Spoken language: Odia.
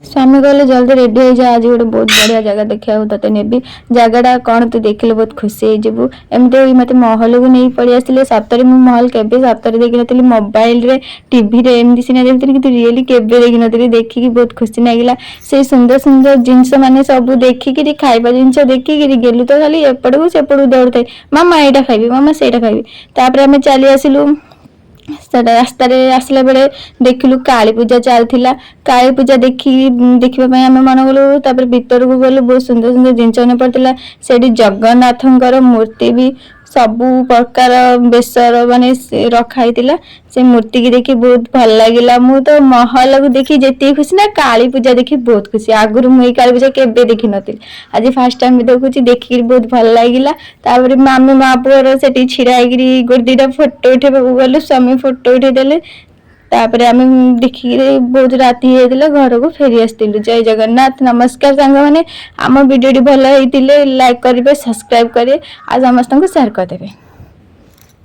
ସ୍ୱାମୀ କହିଲେ, "ଜଲ୍ଦି ରେଡ଼ି ହେଇଯା, ଆଜି ଗୋଟେ ବହୁତ ବଢ଼ିଆ ଜାଗା ଦେଖିବାକୁ ତୋତେ ନେବି। ଜାଗାଟା କ'ଣ ତୁ ଦେଖିଲେ ବହୁତ ଖୁସି ହେଇଯିବୁ।" ଏମିତି ହୋଇ ମୋତେ ମହଲକୁ ନେଇ ପଳେଇ ଆସିଲେ। ସତରେ ମୁଁ ମହଲ କେବେ ସତରେ ଦେଖିନଥିଲି। ମୋବାଇଲରେ, ଟିଭିରେ ଏମିତି ସିନା ଦେଖିଥିଲି, କିନ୍ତୁ ରିଏଲି କେବେ ଦେଖିନଥିଲି। ଦେଖିକି ବହୁତ ଖୁସି ଲାଗିଲା। ସେଇ ସୁନ୍ଦର ସୁନ୍ଦର ଜିନିଷ ମାନେ ସବୁ ଦେଖିକିରି, ଖାଇବା ଜିନିଷ ଦେଖିକିରି ଗେଲୁ ତ ଖାଲି ଏପଟକୁ ସେପଟକୁ ଦୌଡ଼ୁଥାଏ, "ମାମା, ଏଇଟା ଖାଇବି, ମାମା, ସେଇଟା ଖାଇବି।" ତାପରେ ଆମେ ଚାଲି ଆସିଲୁ। ସେଟା ରାସ୍ତାରେ ଆସିଲା ବେଳେ ଦେଖିଲୁ କାଳୀ ପୂଜା ଚାଲିଥିଲା। କାଳୀ ପୂଜା ଦେଖିବା ପାଇଁ ଆମେ ମନ କଲୁ। ତାପରେ ଭିତରକୁ ଗଲୁ, ବହୁତ ସୁନ୍ଦର ସୁନ୍ଦର ଜିନିଷ ମାନେ ପଡ଼ିଥିଲା ସେଠି। ଜଗନ୍ନାଥଙ୍କର ମୂର୍ତ୍ତି ବି ସବୁ ପ୍ରକାର ବେଶର ମାନେ ସେ ରଖା ହେଇଥିଲା। ସେ ମୂର୍ତ୍ତିକି ଦେଖି ବହୁତ ଭଲ ଲାଗିଲା। ମୁଁ ତ ମହଲକୁ ଦେଖି ଯେତିକି ଖୁସି ନା, କାଳୀ ପୂଜା ଦେଖି ବହୁତ ଖୁସି। ଆଗରୁ ମୁଁ ଏଇ କାଳୀ ପୂଜା କେବେ ଦେଖିନଥିଲି, ଆଜି ଫାର୍ଷ୍ଟ ଟାଇମ୍ ଦେଖୁଛି। ଦେଖିକି ବହୁତ ଭଲ ଲାଗିଲା। ତାପରେ ଆମେ ମା ପୁଅର ସେଠି ଛିଡା ହେଇକିରି ଗୋଟେ ଦିଟା ଫଟୋ ଉଠେଇବାକୁ ଗଲୁ। ସ୍ୱାମୀ ଫଟୋ ଉଠେଇଦେଲେ। ତାପରେ ଆମେ ଦେଖିକିରି ବହୁତ ରାତି ହେଇଯାଇଥିଲା, ଘରକୁ ଫେରି ଆସିଥିଲୁ। ଜୟ ଜଗନ୍ନାଥ। ନମସ୍କାର ସାଙ୍ଗମାନେ। ଆମ ଭିଡ଼ିଓଟି ଭଲ ହେଇଥିଲେ ଲାଇକ୍ କରିବେ, ସବସ୍କ୍ରାଇବ୍ କରିବେ ଆଉ ସମସ୍ତଙ୍କୁ ସେୟାର କରିଦେବେ।